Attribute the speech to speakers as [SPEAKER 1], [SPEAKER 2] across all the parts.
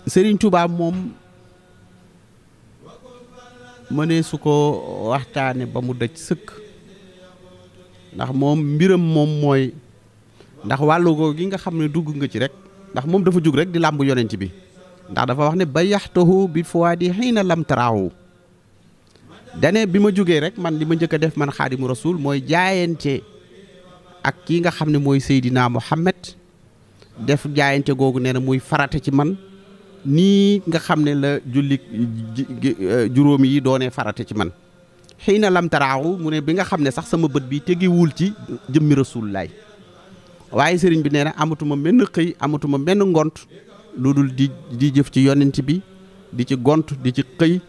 [SPEAKER 1] Sëriñ Tuubaa moom mënee su ko waxtaane ba mu daj sëkk ndax moom mbiram moom mooy ndax wàllu googu gi nga xam ne dugg nga ci rek ndax moom dafa jug rek di làmb yonent bi ndax dafa wax ne ba yaxtahu bi fuwaadi xiina lam taraahu dane bi ma jógee rek man li ma njëkk a def man xaadimu rasul mooy jaayante ak kii nga xam ne mooy Seydina Muhammad def jaayante googu nee na muy farata ci man nii nga xam ne la julli juróomi yi doonee farata ci man xëy na lam taraaxu mu ne bi nga xam ne sax sama bët bi tegewul ci jëmmi rasulullaay waaye sëriñ bi nee na amatuma benn xëy amatuma benn ngont lu dul di jëf ci yonent bi di ci gont di ci xëy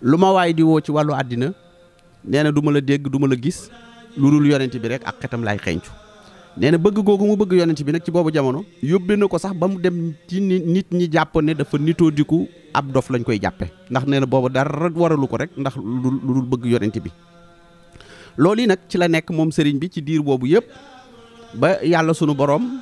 [SPEAKER 1] lu ma waay di woo ci wàllu àddina nee na du ma la dégg du ma la gis lu dul yonent bi rek ak xetam laay xeeñcu nee na bëgg googu mu bëgg yonent bi nag ci boobu jamono yóbbee na ko sax ba mu dem ci nit ñi jàpp ne dafa nitoo diku ab dof lañ koy jàppe ndax nee na boobu dara waralu ko rek ndax lu dul bëgg yonent bi loolu yi nag ci la nekk moom sëriñ bi ci diir boobu yëpp ba yàlla sunu borom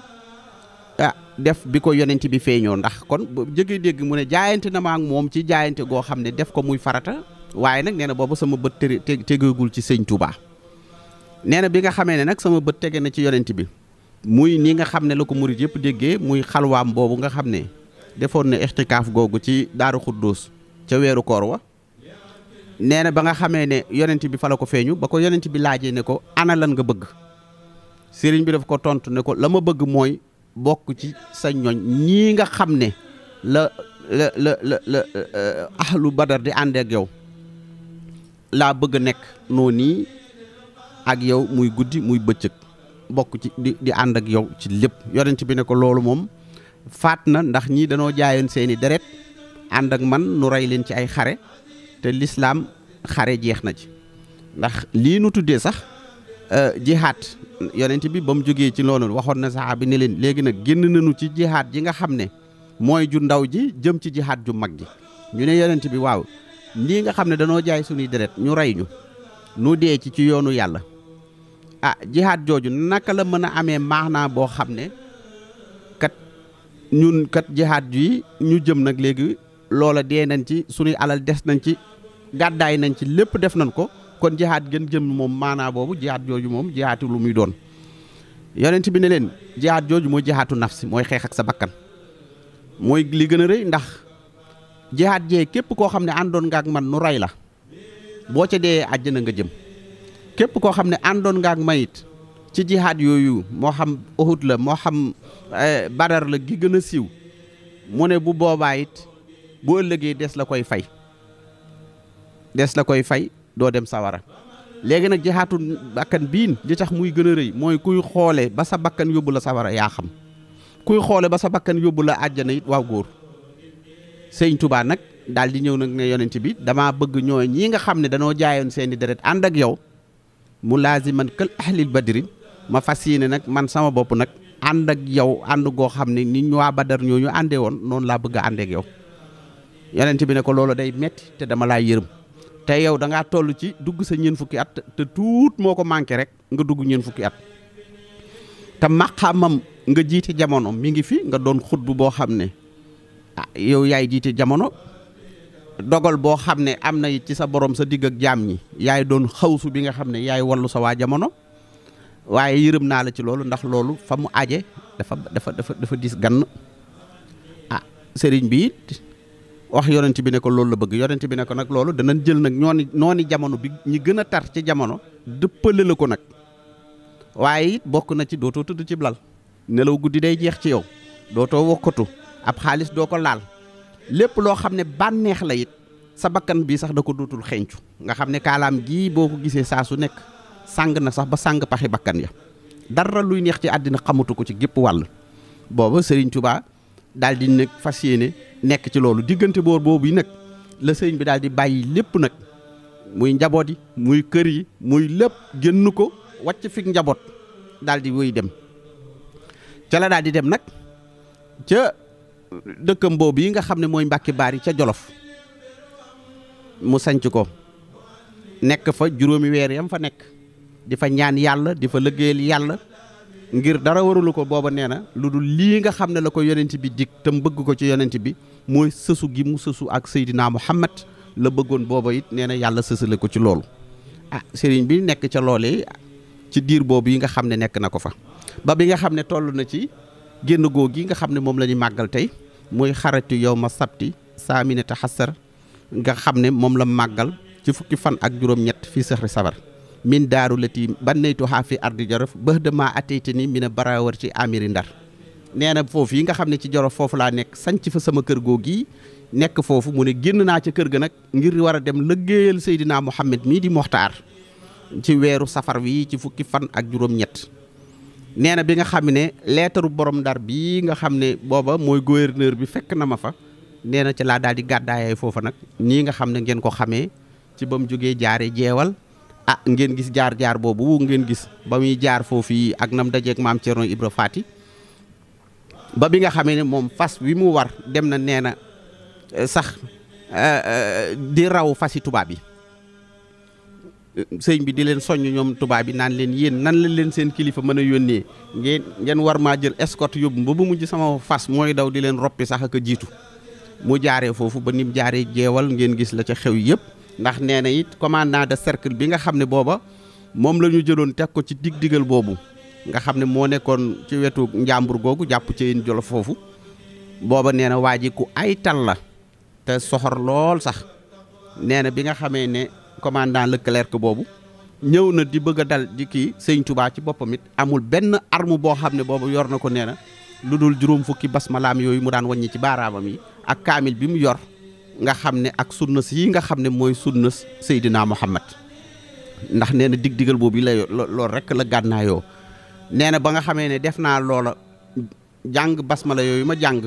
[SPEAKER 1] def bi ko yonent bi feeñoo ndax kon jëgee dégg mu ne jaayante na ma ak moom ci jaayante goo xam ne def ko muy farata waaye nag nee na boobu sama bët tegagul ci sëñ Touba. nee na bi nga xamee ne nag sama bët tege na ci yonent bi muy nii nga xam ne la ko murit yëpp déggee muy xalwaam boobu nga xam ne defoon na ixtikaaf googu ci Daaru Xuddoos ca weeru koor wa nee na ba nga xamee ne yonent bi fa la ko feeñu ba ko yonent bi laajee ne ko ana lan nga bëgg sëriñ bi daf ko tontu ne ko la ma bëgg mooy bokk ci sa ñoñ ñii nga xam ne la ahlu badar di ànd ak yow laa bëgg a nekk noo nii ak yow muy guddi muy bëccëg bokk ci di ànd ak yow ci lépp yonent bi ne ko loolu moom faat na ndax ñii danoo jaayoon seeni deret ànd ak man nu rey leen ci ay xare te lislaam xare jeex na ci ndax lii nu tuddee sax jihaat yonent bi ba mu jógee ci loolu waxoon na saxaabi ne leen léegi nag génn nañu ci jihaat ji nga xam ne mooy ju ndaw ji jëm ci jihaat ju mag ji ñu ne yonent bi waaw lii nga xam ne danoo jaay suñuy deret ñu rey ñu nu dee ci yoonu yàlla jihaat jooju naka la mën a amee maanaa boo xam ne kat ñun kat jihaat yi ñu jëm nag léegi loola dee nañ ci suñuy alal des nañ ci gàddaay nañ ci lépp def nañ ko kon jihaat gën jëm moom maanaa boobu jihaat jooju moom jihaatu lu muy doon yonent bi ne leen jihaat jooju mooy jihaatu nafsi mooy xeex ak sa bakkan mooy li gën a rëy ndax jihaat jee képp koo xam ne àndoon nga ak man nu rey la boo ca dee àjjana nga jëm képp koo xam ne àndoon nga ak mayit ci jihaat yooyu moo xam Uhud la moo xam Badar la gi gën a siiw mu ne bu boobaa it bu ëllëgee des la koy fay doo dem sawara léegi nag jihaatu bakkan biin li tax muy gën a rëy mooy kuy xoole ba sa bakkan yóbbu la sawara yaa xam kuy xoole ba sa bakkan yóbbu la àjjana it waaw góor sëñ Touba nag daal di ñëw nag ne yonent bi damaa bëgg ñoo ñii nga xam ne danoo jaayoon seeni deret ànd ak yow mu laaziman kël ahlil badrin ma fas yéene nag man sama bopp nag ànd ak yow ànd goo xam ne ni ñu waa Badar ñooñu àndee woon noonu laa bëgg a àndee ak yow yonent bi ne ko loolu day metti te dama laa yërëm te yow da ngaa toll ci dugg sa ñeen fukki at te tuut moo ko manqué rek nga dugg ñeen fukki at te maqaamam nga jiite jamono mi ngi fi nga doon xutbu boo xam ne yow yaay jiite jamono dogal boo xam ne am na it ci sa borom sa digg ak jaam ñi yaay doon xawsu bi nga xam ne yaay wallu sa waa jamono waaye yërëm naa la ci loolu ndax loolu fa mu aje dafa dis gann sëriñ bi it wax yonent bi ne ko loolu la bëgg yonent bi ne ko nag loolu danañ jël nag nooni jamono bi ñi gën a tar ci jamono dëppale la ko nag waaye it bokk na ci dootoo tëdd ci blal nelaw guddi day jeex ci yow dootoo wokkatu ab xaalis doo ko laal lépp loo xam ne bànneex la it sa bakkan bii sax da ko dootul xeeñcu nga xam ne kaalaam gii boo ko gisee saa su nekk sàng na sax ba sàng paxi bakkan ya dara luy neex ci àddina xamatu ko ci gépp wàll booba Serigne Touba daal di nag fas yéene nekk ci loolu diggante boor boobu yi nag la sëriñ bi daal di bàyyi lépp nag muy njaboot yi muy kër yi muy lépp génn ko wàcc fi njaboot daal di wéy dem ca la daal di dem nag ca dëkkam boobu yi nga xam ne mooy Mbàkke Baari ca Jolof mu sanc ko nekk fa juróomi weer yam fa nekk di fa ñaan yàlla di fa liggéeyal yàlla ngir dara warulu ko booba nee na lu dul lii nga xam ne la ko yonent bi dig te mu bëgg ko ci yonent bi mooy sësu gi mu sësu ak Seydina Muhammad la bëggoon booba it nee na yàlla sësale ko ci loolu sëriñ bi nekk ca loolee ci diir boobu yi nga xam ne nekk na ko fa ba bi nga xam ne toll na ci génn góog gi nga xam ne moom la ñuy màggal tey muy xaratu yow ma sabti saaminata xasar nga xam ne moom la màggal ci fukki fan ak juróom-ñett fii saxri sabar min daaru lati bannaytu haa fi ardi jorof bëx dama ateyte ni mi ne barawar ci amiri ndar nee na foofu yi nga xam ne ci jorof foofu laa nekk sanc fa sama kër góog yi nekk foofu mu ne génn naa ca kër ga nag ngir war a dem lëggéeyal Seydina Muhammad mii di Moxtaar ci weeru safar wi ci fukki fan ak juróom-ñett nee na bi nga xam ne leetaru borom ndar bii nga xam ne booba mooy gouverneur bi fekk na ma fa nee na ca laa daal di gàddaayee foofa nag nii nga xam ne ngeen ko xamee ci ba mu jógee jaare jeewal ngeen gis jaar-jaar boobu ngeen gis ba muy jaar foofu yi ak nam dajeeg maam Thierno Ibra Faty ba bi nga xamee ne moom fas wi mu war dem na nee na sax di raw fasi tubaab yi sëñ bi di leen soññ ñoom tubaab bi naan leen yéen nan la leen seen kilifa mën a yónnee ngeen war maa jël escorte yóbbu ba bu mujj sama fas mooy daw di leen roppi sax ak a jiitu mu jaaree foofu ba nim jaaree jeewal ngeen gis la ca xew yëpp ndax nee na it commandant de cercle bi nga xam ne booba moom la ñu jëloon teg ko ci dig-digal boobu nga xam ne moo nekkoon ci wetu njàmbur googu jàpp ci yéen jolof foofu booba nee na waa ji ku ay tal la te soxor lool sax nee na bi nga xamee ne commandant Leclerc boobu ñëw na di bëgg a dal di kii sëñ Touba ci boppam it amul benn arme boo xam ne boobu yor na ko nee na lu dul juróom fukki basmalaam yooyu mu daan wàññi ci baaraamam yi ak kaamil bi mu yor nga xam ne ak sunnas yi nga xam ne mooy sunnas Seydina Muhammad ndax nee na dig-digal boobu yi la loolu rek la gànnaayoo nee na ba nga xamee ne def naa loola jàng basmala yooyu ma jàng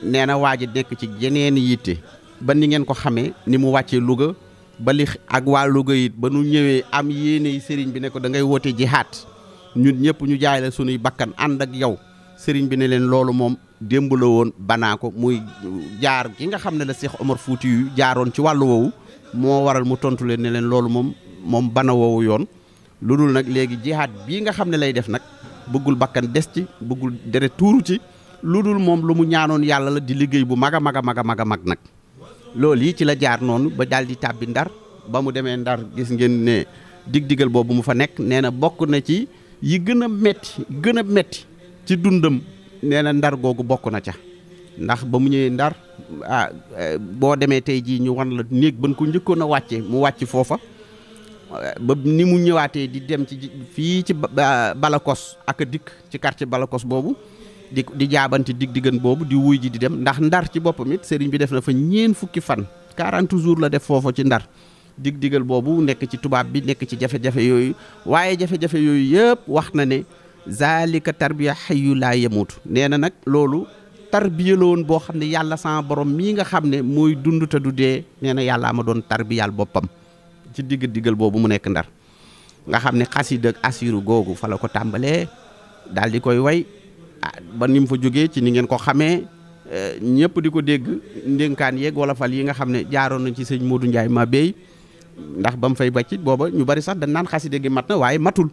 [SPEAKER 1] nee na waa ji nekk ci yeneen yitte ba ni ngeen ko xamee ni mu wàccee Louga ba li ak waa Louga it ba nu ñëwee am yéene sëriñ bi ne ko da ngay woote jihaad ñun ñëpp ñu jaay la sunuy bakkan ànd ak yow sëriñ bi ne leen loolu moom démb la woon banaa ko muy jaar gi nga xam ne la Cheikh Omar Fouti yu jaaroon ci wàllu woowu moo waral mu tontu leen ne leen loolu moom bana woowu yoon lu dul nag léegi jihaad bii nga xam ne lay def nag bëggul bakkan des ci bëggul deret tuuru ci lu dul moom lu mu ñaanoon yàlla la di liggéey bu mag a mag a mag a mag a mag nag loolu yi ci la jaar noonu ba daal di tàbbi ndar ba mu demee ndar gis ngeen ne dig-digal boobu mu fa nekk nee na bokk na ci yi gën a metti ci dundam nee na ndar googu bokk na ca ndax ba mu ñëwee ndar boo demee tey jii ñu wan la néeg ban ko njëkkoon a wàcce mu wàcc foofa ba ni mu ñëwaatee di dem ci fii ci Balakos ak a dikk ci quartier Balakos boobu di jaabante dig-digan boobu di wuy ji di dem ndax ndar ci boppam it sëriñ bi def na fa ñeen fukki fan 40 jours la def foofa ci ndar dig-digal boobu nekk ci tubaab bi nekk ci jafe-jafe yooyu waaye jafe-jafe yooyu yëpp wax na ne zalika tarbiya xayu laa yemutu nee na nag loolu tarbiya la woon boo xam ne yàlla sama borom mii nga xam ne mooy dund te du dee nee na yàllaa ma doon tarbiyal boppam ci diggal boobu mu nekk ndar nga xam ne xasida ak asiru googu fa la ko tàmbalee daal di koy way ba ni mu fa jógee ci ni ngeen ko xamee ñëpp di ko dégg ndénkaan yeeg wala fal yi nga xam ne jaaroon nañ ci sëñ Modou Ndiaye ma béy ndax ba mu fay bàcc booba ñu bari sax dañ naan xasida gi mat na waaye matul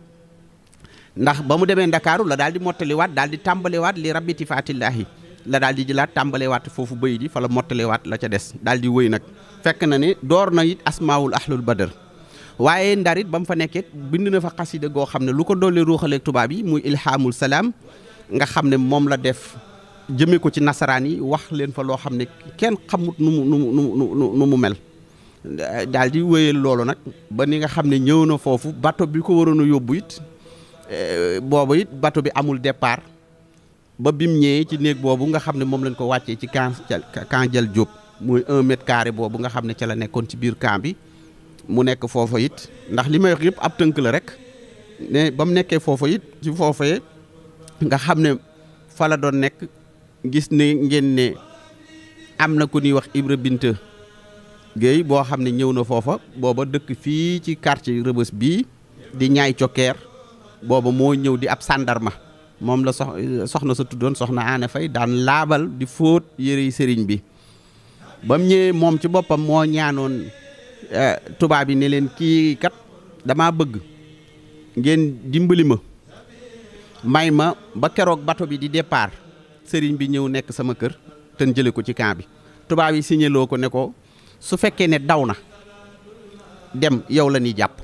[SPEAKER 1] ndax ba mu demee Ndakaaru la daal di mottaliwaat daal di tàmbalewaat li rabbiti faatillaahi la daal di jëlaat tàmbalewaat foofu bëy di fa la mottalewaat la ca des daal di wëy nag fekk na ne door na it asmaawul ahlul badar waaye ndar it ba mu fa nekkee bind na fa xasida goo xam ne lu ko dolli ruuxaleeg tubaab yi muy ilhaamul salaam nga xam ne moom la def jëmee ko ci nasaraan yi wax leen fa loo xam ne kenn xamut nu mu mel daal di wéyal loolu nag ba ni nga xam ne ñëw na foofu bato bi ko waroon a yóbbu it boobu it bato bi amul départ ba bim ñëwee ci néeg boobu nga xam ne moom lañ ko wàccee ci camp Jal Diop muy 1 mètre carré boobu nga xam ne ca la nekkoon ci biir camp bi mu nekk foofa it ndax li may wax yëpp ab tënk la rek ne ba mu nekkee foofa it ci foofee nga xam ne fa la doon nekk gis ne ngeen ne am na ku ñuy wax Ibra Binte Guèye boo xam ne ñëw na foofa booba dëkk fii ci quartier Rebeuss bii di ñaay cokkeer booba moo ñëw di ab sàndarma moom la soxna sa tuddoon soxna Aane Fay daan laabal di fóot yëre yi sëriñ bi ba mu ñëwee moom ci boppam moo ñaanoon tubaab yi ne leen kii kat dama bëgg ngeen dimbali ma may ma ba keroog bato bi di départ sëriñ bi ñëw nekk sama kër te jële ko ci camp bi tubaab yi signaloo ko ne ko su fekkee ne daw na dem yow la ñuy jàpp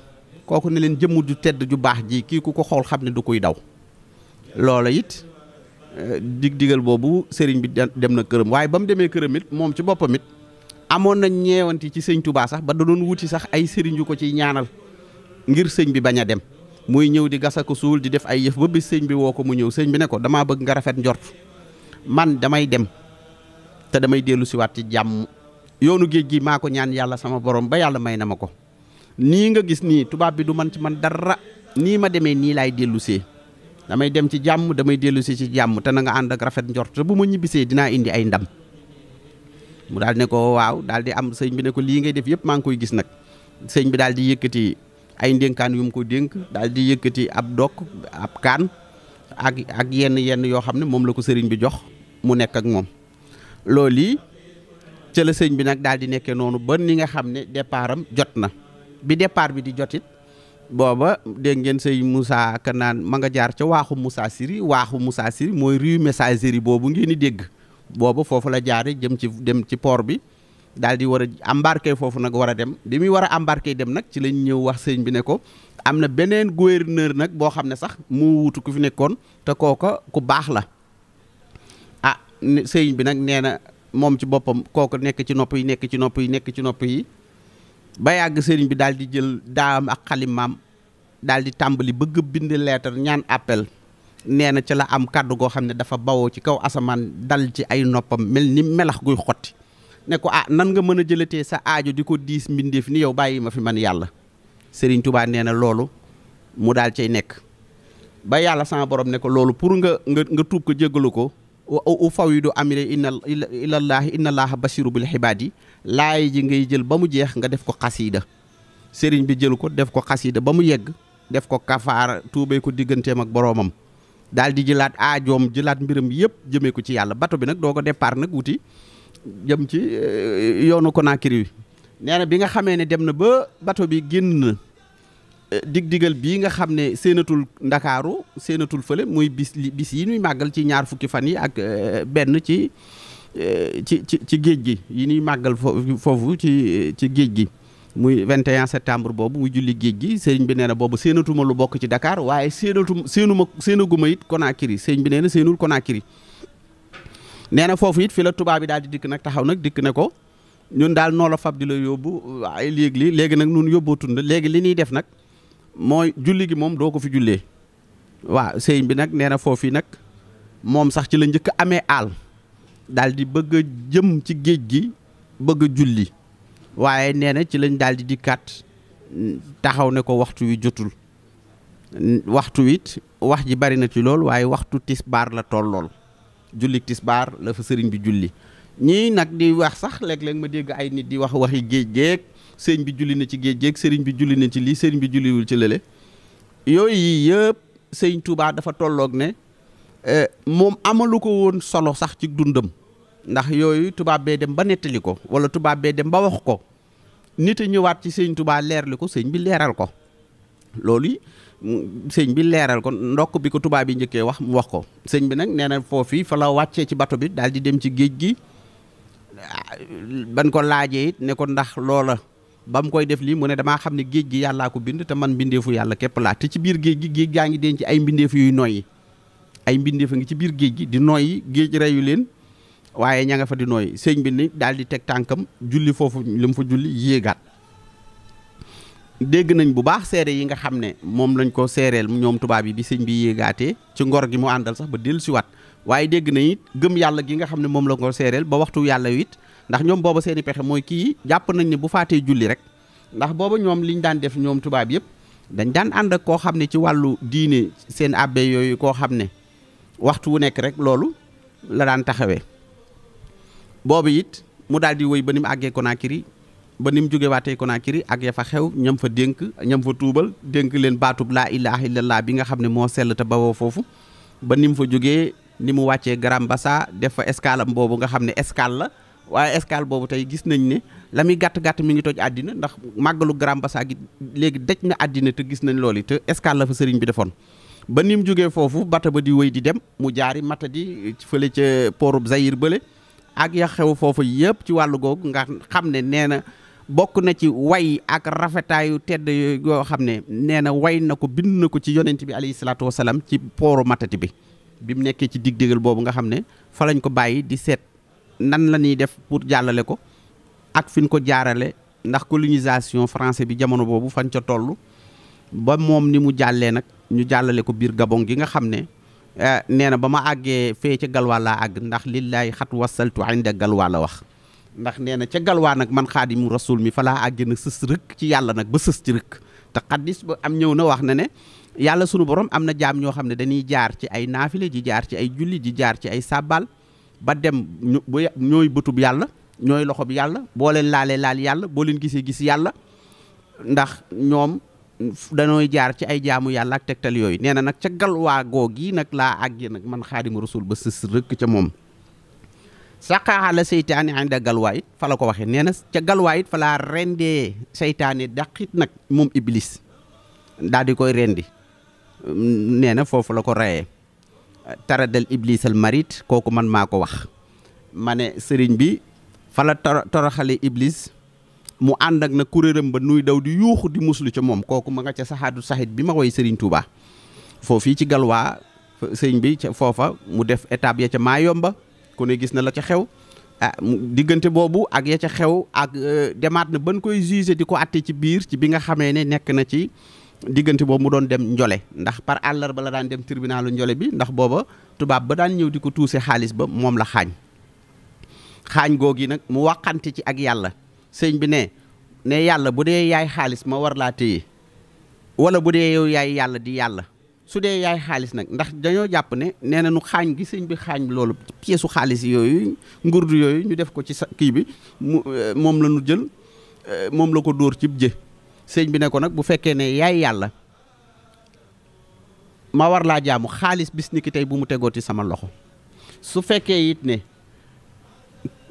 [SPEAKER 1] kooku ne leen jëmm ju tedd ju baax ji kii ku ko xool xam ne du koy daw loola it digal boobu sëriñ bi dem na këram waaye ba mu demee këram it moom ci boppam it amoon na ñeewanti ci sëñ Touba sax ba da doon wuti sax ay sëriñ yu ko ciy ñaanal ngir sëñ bi bañ a dem muy ñëw di gas ko suul di def ay yëf ba bis sëñ bi woo ko mu ñëw sëñ bi ne ko damaa bëgg nga rafet njort man damay dem te damay dellu siwaat ci jàmm yoonu géej gi maa ko ñaan yàlla sama borom ba yàlla may na ma ko nii nga gis nii tubaab bi du man ci man dara nii ma demee nii laay dellu see damay dem ci jàmm damay dellu si ci jàmm te na nga ànd ak rafet njort te bu ma ñibbisee dinaa indi ay ndam mu daal ne ko waaw daal di am sëñ bi ne ko lii ngay def yëpp maa ngi koy gis nag sëñ bi daal di yëkkati ay ndénkaan yu mu ko dénk daal di yëkkati ab dokk ab kaan ak yenn yoo xam ne moom la ko sëriñ bi jox mu nekk ak moom loolu yi ca la sëñ bi nag daal di nekkee noonu ba ni nga xam ne départ am jot na bi départ bi di jotit booba dégg ngeen sëñ Moussa ka naan ma nga jaar ca waaxu Moussa Siri mooy rue Messagerie boobu ngeen di dégg booba foofu la jaare dem ci port bi daal di war a embarqué foofu nag war a dem bi muy war a embarqué dem nag ci lañ ñëw wax sëñ bi ne ko am na beneen gouverneur nag boo xam ne sax mu wutu ku fi nekkoon te kooka ku baax la ah sëñ bi nag nee na moom ci boppam kooku nekk ci nopp yi ba yàgg sëriñ bi daal di jël daam ak xalimaam daal di tàmbali bëgg bind lettre ñaan appel nee na ci la am kàddu goo xam ne dafa bawoo ci kaw asamaan dal ci ay noppam mel ni melax guy xotti ne ko nan nga mën a jëlatee sa aajo di ko diis mbindeef ni yow bàyyi ma fi man yàlla sëriñ Touba nee na loolu mu daal cay nekk ba yàlla sama borom ne ko loolu pour nga tuub ko jéggalu ko u faw yi du amire ilallaahi innallaaha basiru bil xibaadi laay ji ngay jël ba mu jeex nga def ko xasiida sëriñ bi jël ko def ko xasiida ba mu yegg def ko kafaara tuubee ko digganteem ak boroomam daal di jëlaat aajoom jëlaat mbiram yëpp jëmee ko ci yàlla bato bi nag doo ko départ nag wuti jëm ci yoonu Conakry wi nee na bi nga xamee ne dem na ba bato bi génn na digal bii nga xam ne séenatul ndakaaru séenatul fële muy bis yi ñuy màggal ci ñaar fukki fan yi ak benn ci géej gi yi ñuy màggal foofu ci géej gi muy 21 septembre boobu muy julli géej gi sëriñ bi nee na boobu séenatuma lu bokk ci Dakar waaye séenaguma it Conakry sëriñ bi nee na séenul Conakry nee na foofu it fi la tubaab bi daal di dikk nag taxaw nag dikk ne ko ñun daal noo la fab di la yóbbu waaye léegi nag ñun yóbbootun léegi li ñuy def nag mooy julli gi moom doo ko fi jullee waaw sëriñ bi nag nee na foofu nag moom sax ci la njëkk amee aal daal di bëgg a jëm ci géej gi bëgg a julli waaye nee na ci lañ daal di dikkaat taxaw ne ko waxtu wi jotul waxtu wit wax ji bari na ci lool waaye waxtu tisbaar la tollool julli tisbaar la fa sëriñ bi julli ñii nag di wax sax léeg-léeg ma dégg ay nit di wax waxi géej géej sëriñ bi julli na ci géej géej sëriñ bi julli na ci lii sëriñ bi julliwul ci lële yooyu yëpp sëriñ Touba dafa tolloog ne moom amalu ko woon solo sax ci dundam ndax yooyu tubaab bee dem ba nettali ko wala tubaab bee dem ba wax ko nit a ñëwaat ci sëñ Touba leerli ko sëñ bi leeral ko loolu sëñ bi leeral ko ndokk bi ko tubaab yi njëkkee wax mu wax ko sëñ bi nag nee na foofii fa la wàccee ci bato bi daal di dem ci géej gi ban ko laajee it ne ko ndax loola ba mu koy def lii mu ne damaa xam ne géej gi yàllaa ko bind te man mbindeefu yàlla képp laa te ci biir géej gi géej gaa ngi denc ay mbindeef yuy noyyi ay mbindeef a ngi ci biir géej gi di noyyi géej reyu leen waaye ña nga fa di nooy sëñ bi ni daal di teg tànkam julli foofu li mu fa julli yéegaat dégg nañ bu baax seere yi nga xam ne moom lañ ko seereel ñoom tubaab yi bi sëñ bi yéegaatee ci ngor gi mu àndal sax ba dellu siwaat waaye dégg nañ it gëm yàlla gi nga xam ne moom la ko seereel ba waxtu yàlla wi it ndax ñoom booba seeni pexe mooy kii jàpp nañ ne bu faatee julli rek ndax booba ñoom liñ daan def ñoom tubaab yëpp dañ daan ànd ak koo xam ne ci wàllu diine seen abbé yooyu koo xam ne waxtu wu nekk rek loolu la daan taxawee boobu it mu daal di wëy ba ni mu àggee Conakry ba ni mu jóge waatee Conakry ak ya fa xew ñam fa dénk ñam fa tuubal dénk leen baatub laa ilaha illallah bi nga xam ne moo sell te bawoo foofu ba ni mu fa jógee ni mu wàccee Grand-Bassam def fa escale am boobu nga xam ne escale la waaye escale boobu tey gis nañ ne la muy gàtt-gàtt mi ngi toj àddina ndax màggalu Grand-Bassam gi léegi daj na àddina te gis nañ loolu te escale la fa sëriñ bi defoon ba ni mu jógee foofu bata ba di wéy di dem mu jaari Matadi fële ca porub Zaïre bële ak ya xew foofu yëpp ci wàllu googu nga xam ne nee na bokk na ci way ak rafetaayu tedd yoo xam ne nee na way na ko bind na ko ci yonent bi alayhi salaatu wasalaam ci pooru Matadi bi mu nekkee ci dig-digal boobu nga xam ne fa lañ ko bàyyi di seet nan la ñuy def pour jàllale ko ak fi ñu ko jaarale ndax colonisation français bi jamono boobu fañ ca toll ba moom ni mu jàllee nag ñu jàllale ko biir Gabon gi nga xam ne nee na ba ma àggee fee ca Galwaa laa àgg ndax lillaay xat wasaltu inda Galwaa la wax ndax nee na ca Galwaa nag man Xaadimu Rasuul mi fa laa àggee nag sës rëkk ci yàlla nag ba sës ci rëkk te xaddis ba am ñëw na wax na ne yàlla sunu borom am na jaam ñoo xam ne dañuy jaar ci ay naafile di jaar ci ay julli di jaar ci ay sàbbaal ba dem ñooy bëtub yàlla ñooy loxo bi yàlla boo leen laalee laal yàlla boo leen gisee gis yàlla ndax ñoom danooy jaar ci ay jaamu yàlla ak tegtal yooyu nee na nag ca Galwaa googi nag laa àggee nag man Xaadimu Rasuul ba sës rëkk ca moom saqaaxa la seytaane ànda Galwaa it fa la ko waxee nee na ca Galwaa it fa laa rendee seytaane daqit nag moom Iblis daal di koy rendi nee na foofu la ko reyee taradal Iblis al marit kooku man maa ko wax ma ne sëriñ bi fa la toroxale Iblis mu ànd ak na kuréeram ba nuy daw di yuuxu di muslu ca moom kooku ma nga ca saxaadu saxit bi ma woy sëriñ Touba foofii ci Galwaa sëriñ bi ca foofa mu def étape ya ca Mayomba ku ne gis na la ca xew diggante boobu ak ya ca xew ak demaat na ban koy jugé di ko atte ci biir ci bi nga xamee ne nekk na ci diggante boobu mu doon dem Njole ndax par àllarba la daan dem tribunalu Njole bi ndax booba tubaab ba daan ñëw di ko tuuse xaalis ba moom la xaañ googi nag mu waxante ci ak yàlla sëñ bi ne yàlla bu dee yaay xaalis ma war laa téye wala bu dee yow yaay yàlla di yàlla su dee yaay xaalis nag ndax dañoo jàpp ne nee na nu xaañ gi sëñ bi xaañ loolu pièsu xaalis yooyu ngurdu yooyu ñu def ko ci sa kii bi moom la ñu jël moom la ko dóor cib jë sëñ bi ne ko nag bu fekkee ne yaay yàlla ma war laa jaamu xaalis bis ni ki tey bu mu tegooti sama loxo su fekkee it ne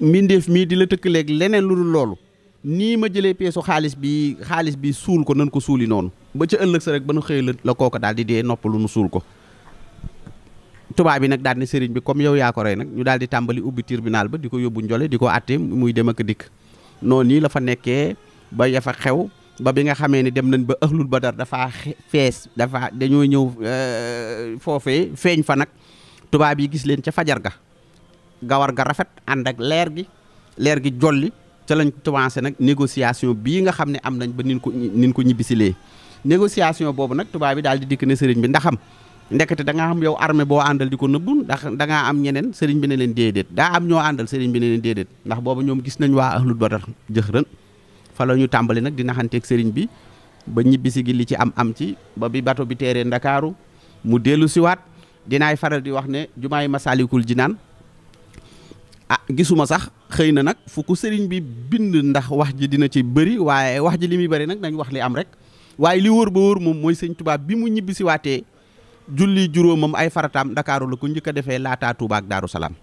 [SPEAKER 1] mbindeef mii di la tëkkaleeg leneen lu dul loolu nii ma jëlee peesu xaalis bi suul ko nan ko suuli noonu ba ca ëllëg sa rek ba nu xëy la kooko daal di dee noppalu nu suul ko tubaab bi nag daal ne sëriñ bi comme yow yaa ko rey nag ñu daal di tàmbali ubbi tribunal ba di ko yóbbu Njole di ko àtte muy dem ak dikk noonu nii la fa nekkee ba ya fa xew ba bi nga xamee ne dem nañ ba ahlul badar dafa fees dañoo ñëw foofee feeñ fa nag tubaab yi gis leen ca fajar ga gawar ga rafet ànd ak leer gi jolli ca lañ commencé nag négociation bii nga xam ne am nañ ba nin ko ñibbisilee négociation boobu nag tubaab bi daal di dikk ne sëriñ bi ndaxam ndekete da ngaa am yow armée boo àndal di ko nëbbu ndax da ngaa am ñeneen sëriñ bi ne leen déedéet daa am ñoo àndal sëriñ bi ne leen déedéet ndax boobu ñoom gis nañ waa ahlul badar jëxërën fa la ñu tàmbali nag di naxanteeg sëriñ bi ba ñibbisi gi li ci am ci ba bi bato bi teeree Ndakaaru mu dellu siwaat dinaay faral di wax ne jumaay Masaalikul Jinaan gisuma sax xëy na nag fu ko sëriñ bi bind ndax wax ji dina ci bëri waaye wax ji li muy bëri nag nañ wax li am rek waaye li wóor ba wóor moom mooy sëñ Tuubaa bi mu ñibbisi waatee julli juróomam ay farataam Ndakaaru la ko njëkk a defee laataa Tuubaa ak Daaru Salaam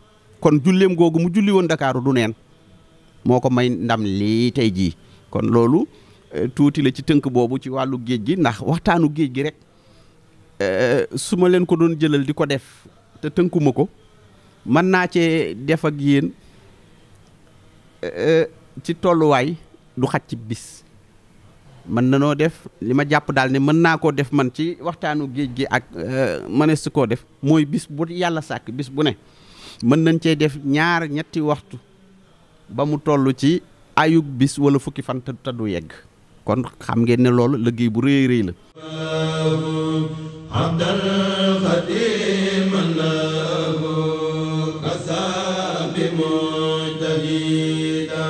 [SPEAKER 1] kon julleem googu mu julli woon Ndakaaru du neen moo ko may ndam lii tey jii kon loolu tuuti la ci tënk boobu ci wàllu géej gi ndax waxtaanu géej gi rek su ma leen ko doon jëlal di ko def te tënkuma ko mën naa cee def ak yéen ci tolluwaay du xaj ci bis mën na noo def li ma jàpp daal ne mën naa koo def man ci waxtaanu géej gi ak mënees koo def mooy bis bu yàlla sàkk bis bu ne mën nañ cee def ñaar ñetti waxtu ba mu toll ci ayug bis wala fukki fan te du yegg kon xam ngeen ne loolu liggéey bu rëy rëy la abdal xadiman lahu kasabi mujtahida